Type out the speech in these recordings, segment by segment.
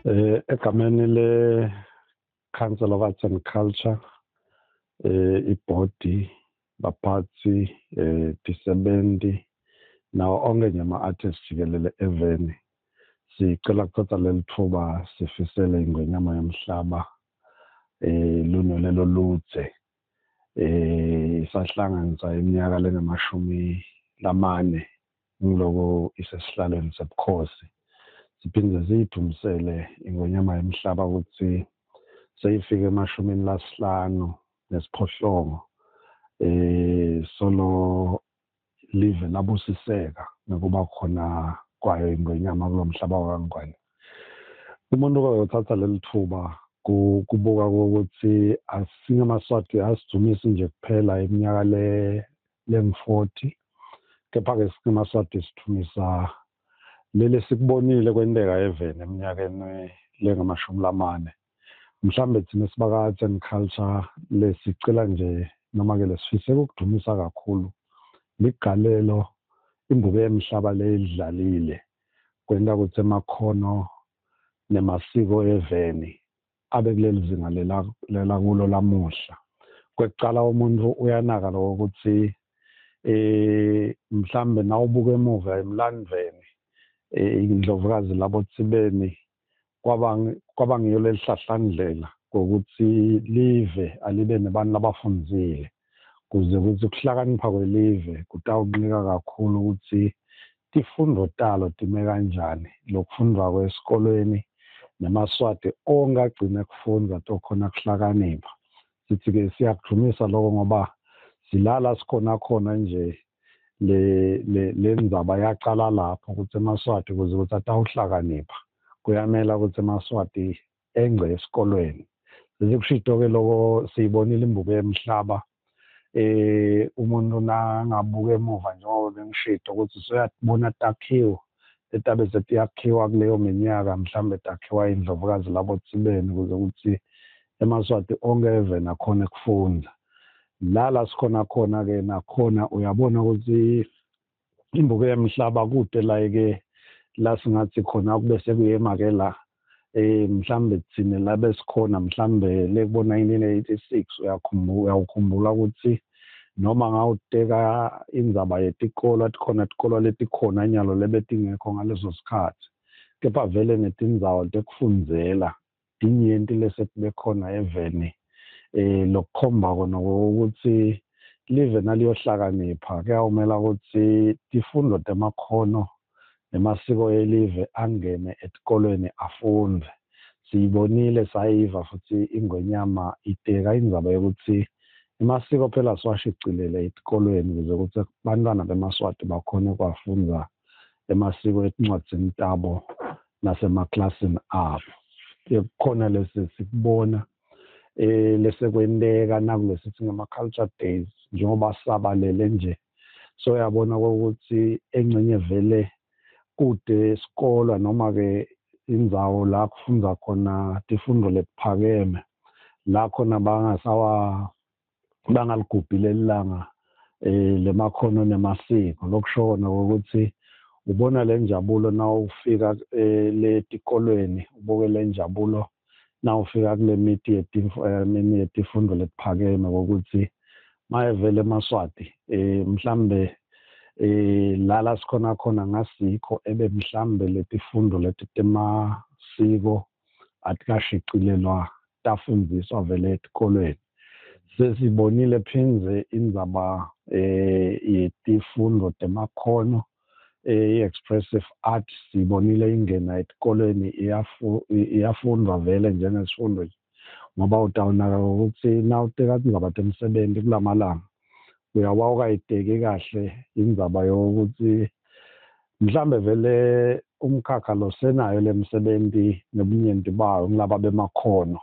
Egameni le Council of Arts and Culture, ibhodi, baphatsi, tisebenti nawo onke nje ama-artists jikelele eveni, sicela kuthatha leli thuba sifisele iNgwenyama Yomhlaba lunwele loludze, isahlanganisa iminyaka lengamashumi 4 ngiloko isesihlalweni sebukhosi. Siphinde siyidvumisele iNgwenyama Yomhlaba ukuthi seyifike emashumini 58 solo live labusiseka ngekuba khona kwayo iNgwenyama kulomhlaba wakaNgwane. Umuntu uyothatha leli thuba kubuka ukuthi asingemaswati asidumisi nje kuphela iminyaka le leng-40, kepha-ke singemaswati sithumisa leli sikubonile kwenteka eveni eminyakeni lengamashumi 4. Mhlambe thina sibaka Arts and Culture lesicela nje noma-ke lesifise ukudumisa kakhulu ligalelo imbuke yemhlaba leyidlalile kwenta ukuthi emakhono nemasiko eveni abe kuleli zinga lela kulo lamuhla. Kwekucala, umuntu uyanaka lokho ukuthi mhlambe nawubuka emuva emlandvweni, indlovukazi Labotsibeni kwaba ngiyo lelihlahlandlela ngokuthi live alibe nebantu labafundzile, kuze kuthi kuhlakanipha kwelive kutawuncika kakhulu ukuthi tifundo talo time kanjani, lokufundvwako esikolweni nemaSwati onke agcine kufundza tokhona kuhlakanipha. Sithi-ke siyakudvumisa lokho ngoba silala sikhona khona nje le ndzaba yacala lapho ukuthi emaSwati kuze ukuthi atawuhlakanipha kuyamela ukuthi emaSwati engce esikolweni. Sesikushito-ke loko, siyibonile imbuko yemhlaba. Umuntu nangabuka emuva, njengoba bengishito ukuthi soyabona takhiwo letabe setiyakhiwa kuleyo minyaka, mhlambe takhiwa indlovukazi Labotsibeni ukuze ukuthi emaSwati onke eveni akhone kufundza. La sikhona khona-ke nakhona uyabona ukuthi imbuko yemhlaba kude la-ke la singathi khona kube sekuyema-ke la mhlambe thina la besikhona mhlambe le kubo 1986, uyakhumbula, uyawukhumbula ukuthi noma ngawuteka indzaba yetikolo, tikhona tikolo letikhona nyalo lebetingekho ngaleso sikhathi, kepha vele netindzawo tekufundzela tinyenti lesetibe khona eveni, lokukhomba kona ukuthi live naliyohlakanipha kuyawumela ukuthi tifundo temakhono nemasiko elive angene etikolweni afundze. Siyibonile, sayiva futhi iNgwenyama iteka indzaba yokuthi emasiko phela siwashicilele etikolweni ukuze ukuthi bantwana bemaSwati bakhone kuwafundza emasiko etincwadzini tabo nasemaklasini abo. Kukhona lesi sikubona lesekwenteka nakulesithi ngama-culture days, njengoba sabalele nje, so uyabona ukuthi engcenye vele kude esikolwa noma-ke indzawo la kufundza khona tifundo letiphakeme, la khona bangasawa bangaligubhi leli langa lemakhono nemasiko. Lokusho kona ukuthi ubona le njabulo nawufika letikolweni, ubuke le njabulo nawufika kule miti yetifundvo letiphakeme, kokuthi mayevele emaSwati mhlambe la sikhona khona ngasikho ebe mhlambe letifundo leti temasiko atikashicilelwa tafundziswa vele etikolweni. Sesibonile phindze indzaba yetifundo temakhono, i-expressive art, sibonile ingena etikolweni, iyafundwa vele njengesifundo nje, ngoba utawunaka ukuthi nawuteka tindzaba temsebenti kulamalanga uyawa ukayiteki kahle indzaba yokuthi mhlambe vele umkhakha losenayo lemsebenzi nebunyenti bawo ngilaba bemakhono,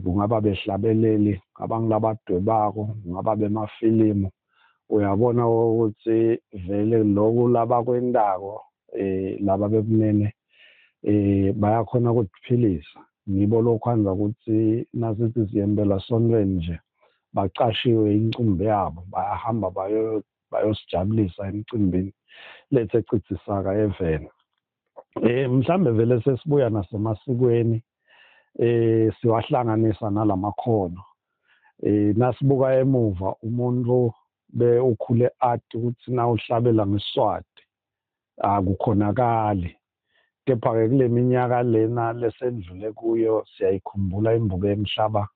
kungaba behlabeleli, kungaba ngilabadwebako, kungaba bemafilimu. Uyabona ukuthi vele loku labakwentako laba bekunene bayakhona ukuziphilisa, ngibo lokhandza ukuthi nasithi siyembela sontweni nje bacashiwe incumbi yabo, bayahamba bayosijabulisa emcimbini lethe citsisaka eveni. Mhlambe vele sesibuya nasemasikweni, siwahlanganisa nalamakhono. Nasibuka emuva, umuntu be ukhule ati ukuthi na uhlabela ngeSwati akukhonakali, kepha-ke kule minyaka lena lesendlule kuyo siyayikhumbula imbube yemhlaba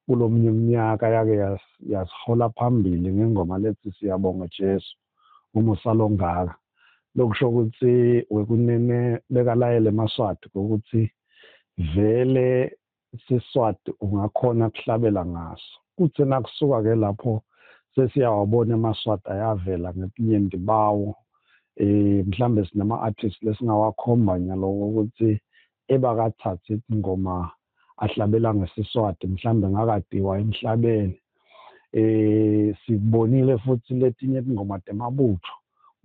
kulomunye umnyaka yake yasihola phambili ngengoma lethi "Siyabonga Jesu umusa longaka", lokusho ukuthi wekunene bekalayele emaSwati ukuthi vele siSwati ungakhona kuhlabela ngaso. Kutsi nakusuka ke lapho sesiyawabona emaSwati ayavela ngebunyenti bawo. Mhlambe sinama artists lesingawakhomba nyalo ukuthi ebakathatha ingoma ahlabela ngeSiswati, mhlambe ngakadiwa emhlabeni. Sikubonile futhi letinye ingoma temabutho,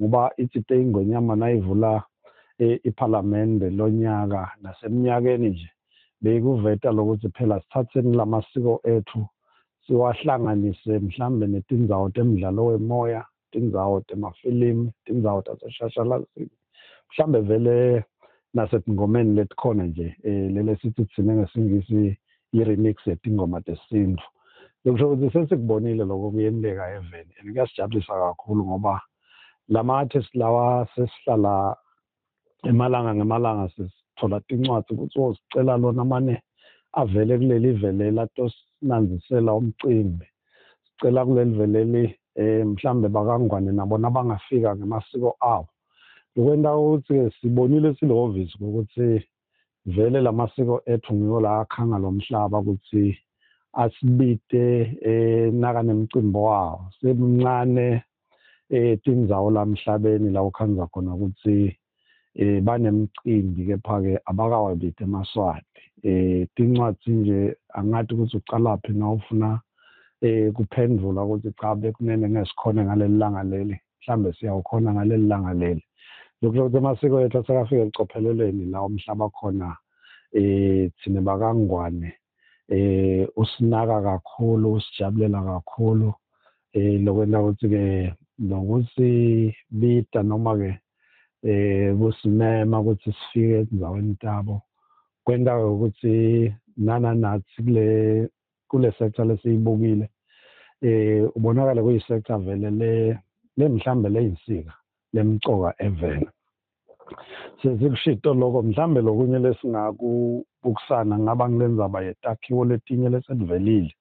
ngoba itsite ingonyama nayivula iphalamende lonyaka naseminyakeni nje beyikuveta lokuthi phela sithatheni lamasiko ethu siwahlanganise mhlambe netindzawo temidlalo wemoya, tindzawo temafilimu, tindzawo taseshashalazini, mhlambe vele nasetingomeni letikhona nje, lele sithi thina ngesingisi i-remix yetingoma tesintfu. Lokusho ukuthi sesikubonile lokho kuyenteka eveni, and kuyasijabulisa kakhulu ngoba lama artists lawa sesihlala emalanga ngemalanga sithola tincwadzi ukuthi oh, sicela lona mane avele kuleli velela tosinandzisela umcimbi, sicela kuleli veleli, mhlambe bakaNgwane nabona bangafika ngemasiko abo. Lokwenta ukuthi sibonile silehhovisi ukuthi vele lamasiko ethu ngiwo la akhanga lo mhlaba ukuthi asibite naka nemcimbi wawo. Semncane tindzawo lamhlabeni la ukhandza khona ukuthi banemcimbi, kepha-ke abakawabiti emaSwati. Tincwadzi nje angathi ukuthi ucalaphi na ufuna kuphendvula ukuthi cha, bekunene ngesikhona ngaleli langa leli, mhlambe siyawukhona ngaleli langa leli. Lokusho ukuthi amasiko ethu asekafika ekucopheleleni la umhlaba khona. Thina bakaNgwane usinaka kakhulu, usijabulela kakhulu, lokwenta ukuthi ke nokusibita noma ke kusimema ukuthi sifike endzaweni tabo kwenta ukuthi nana nathi kule sector lesiyibukile ubonakala kuyi sector vele le mhlambe leyinsika lemcoka eveni. Sesikushito lokho, mhlambe lokunye lesingakubukusana ngaba kulendzaba yetakhiwo letinye lesetivelile,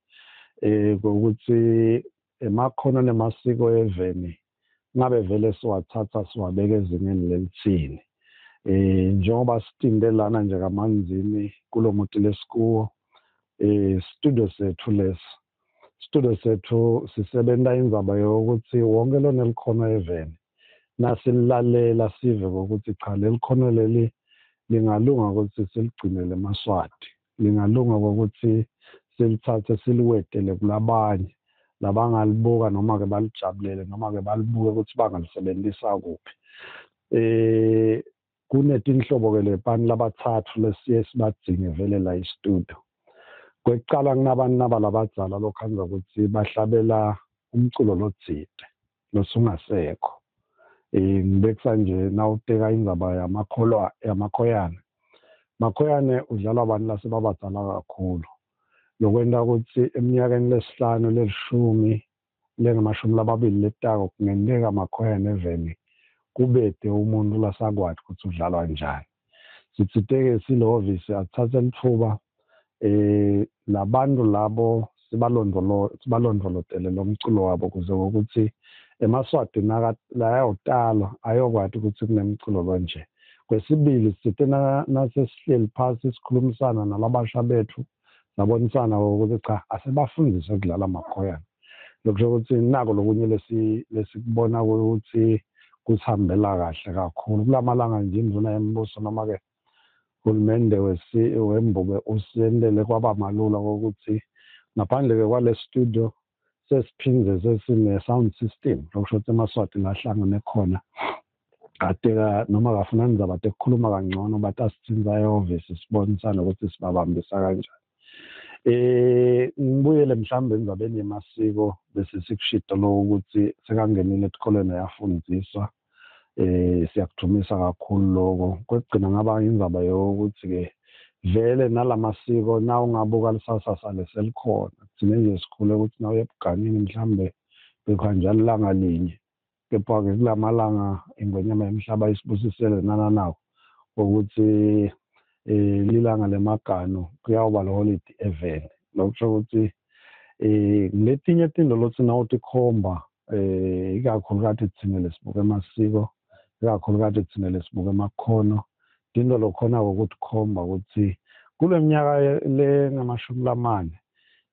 ukuthi emakhono nemasiko eveni ngabe vele siwathatha siwabeka ezingeni lelithini. Njengoba sitinde lana nje kaManzini kulo muti lesikuwo, studio sethu, lesi studio sethu sisebenta indzaba yokuthi wonke lonelikhono eveni nasilalela sive kokuthi cha, leli khono leli lingalunga ukuthi siligcinele emaSwati, lingalunga ukuthi silithathe siliwetele kulabanye labangalibuka noma ke balijabulele noma ke balibuke ukuthi bangalisebenzisa kuphi. Kunetinhlobo ke lepani labathathu lesiye sibadzinge vele la i-studio. Kwekucala, kunabantu naba labadzala lokhandza ukuthi bahlabela umculo lotsite losungasekho. Ngibekisa nje nawuteka indzaba yamakholwa, yamakhoyane. Makhoyane udlalwa abantu lasebabadzala kakhulu, lokwenta ukuthi eminyakeni lesihlanu, lelishumi, lengamashumi lamabili letako kungenteka makhoyane eveni kubete umuntu lasakwati ukuthi udlalwa njani. Sitsite-ke silehhovisi athathe litfuba labantu labo sibalondvolotele lo mculo wabo kuze ukuthi emaSwati layawutalwa ayokwati ukuthi kunemculo lonje. Kwesibili, sitsite nasesihleli phasi sikhulumisana nalabasha bethu, sabonisana ukuthi cha, asebafundise kudlala makhoyane. Lokusho ukuthi nako lokunye lesikubona ukuthi kusihambela kahle kakhulu kulamalanga nje. Indvuna yembuso noma-ke hulumende wembube usentele kwaba malula kokuthi ngaphandle-ke kwale studio sesiphindze sesine-sound system, lokusho ukuthi emaSwati lahlangene khona ateka noma kafuna indzaba tekukhuluma kangcono batasitsintsa ehhovisi, sibonisane ukuthi sibabambisa kanjani. Ngibuyele mhlawumbe endzabeni yemasiko, bese sikushito lo ukuthi sekangenile esikolweni ayafundziswa. Siyakudumisa kakhulu lokho. Kwekugcina ngaba indzaba yokuthi-ke vele nalamasiko na ungabuka lisasasa leselikhona, thina nje sikhule ukuthi na uya ebuganini mhlambe bekuhanjwa lilanga linye, kepha-ke kulamalanga ingwenyama yemhlaba isibusisele nananawo ukuthi lilanga lemaganu kuyawuba holidi eveni. Lokusho ukuthi letinye tinto lotsi nawutikhomba ikakhulukati thina lesibuka emasiko, ikakhulukati thina lesibuka emakhono, tinto lokhonako ukutikhomba ukuthi kule minyaka lengamashumi lamane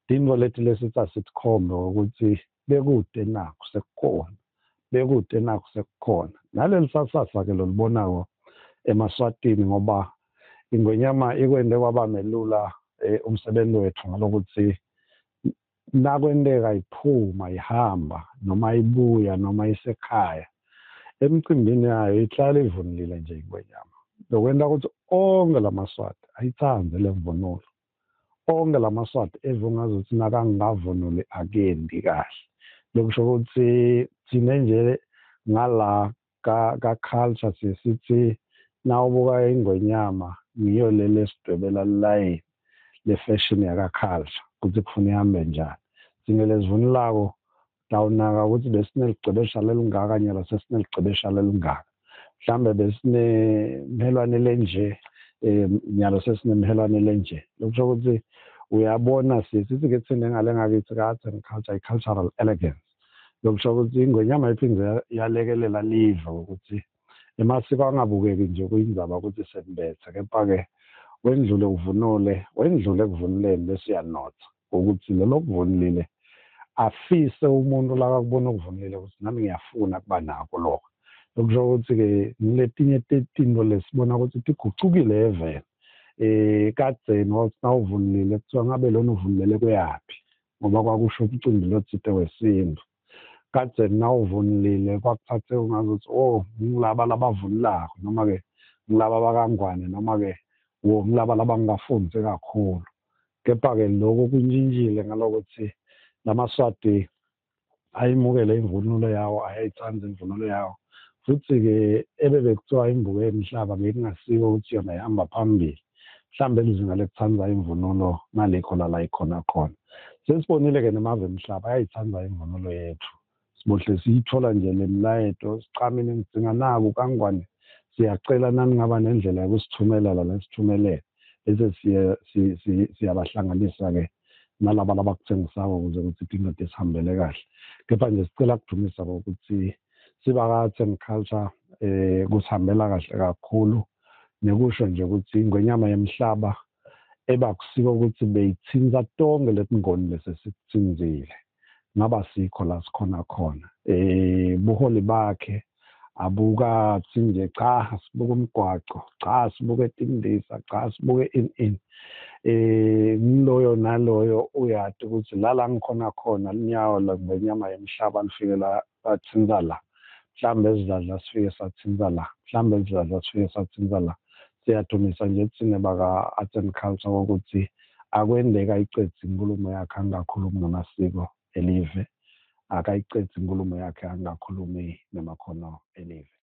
tintfo leti lesithi asitikhombe ukuthi bekude nakho sekukhona, bekude nakho sekukhona. Naleli sasasa-ke lolibonako emaSwatini, ngoba ingwenyama ikwente kwaba melula umsebenzi wethu ngalokuthi nakwenteka iphuma ihamba noma ibuya noma isekhaya emcimbini yayo ihlala ivunulile nje ingwenyama. Lokwenta ukuthi onke lamaSwati ayitsandze le mvunulo, onke lamaSwati eve ungazuthi nakangavunuli akendi kahle. Lokusho ukuthi thine nje ngala ka-culture siye sithi nawubuka ingwenyama ngiyo le lesidwebela lilayini le-fashion yaka-culture ukuthi kufuna ihambe njani. Thine lesivunulako tawunaka ukuthi besinelicebesha lelingaka nyalo sesinelicebesha lelingaka, mhlambe besinemhelwane lenje nyalo sesinemhelwane lenje. Lokusho ukuthi uyabona sithi-ke thina ngale ngakithi ka-arts and culture i-cultural elegance. Lokusho ukuthi ingwenyama iphindze yalekelela live ukuthi emasiko angabukeki nje kuyindzaba ukuthi sembethe, kepha-ke wendlule uvunule, wendlule ekuvunuleni bese uyanotha ukuthi lelo kuvunulile afise umuntu lakakubona okuvunulile ukuthi nami ngiyafuna kuba nako lokho. Lokusho ukuthi-ke ngiletinye tetinto lesibona ukuthi tigucukile eveni. Kadzeni wawuthi nawuvunulile kuthiwa ngabe lona uvunulele kuyaphi, ngoba kwakusho umcimbi lotsite wesintu. Kadzeni nawuvunulile kwakuthathe ungazuthi oh ngilaba labavunulako, noma-ke ngilaba bakangwane, noma-ke wo ngilaba labangafundzi kakhulu. Kepha-ke lokho kuntshintshile ngalokuthi lamaSwati ayimukele imvunulo yawo, ayayitsandza imvunulo yawo. Futhi-ke ebebekuthiwa imbuko yemhlaba bekungasiko ukuthi yona ihamba phambili, mhlambe lizinga lekutsandza imvunulo nalikho la ikhona khona. Sesibonile-ke nemave emhlaba ayayitsandza imvunulo yethu, sibohle siyithola nje le milayeto sicamile ngidzinga naku kangwane, siyacela naningaba nendlela yokusithumelela la nisithumelele, bese siyabahlanganisa-ke nalaba labakuthengisako ukuze ukuthi tinto tisihambele kahle. Kepha nje sicela kudumisa ukuthi sibaka-arts and culture kusihambela kahle kakhulu, nekusho nje ukuthi ingwenyama yemhlaba ebakusiko ukuthi beyitsintsa tonke letingoni lesesitsinzile ngaba sikho la sikhona khona. Buholi bakhe abukathi nje cha sibuke umgwaco, cha sibuke tindisa, cha sibuke in ngiloyo naloyo uyati ukuthi la ngikhona khona linyawo lengwenyama yemhlaba lifike la latsintsa la, mhlambe esidladla sifike satsintsa la, mhlambe esidladla sifike satsintsa la. Siyadumisa nje thine baka-arts and culture ukuthi akwendeka icedze inkulumo yakhe angakhulumi ngamasiko elive, akayicedzi inkulumo yakhe angakhulumi nemakhono elive.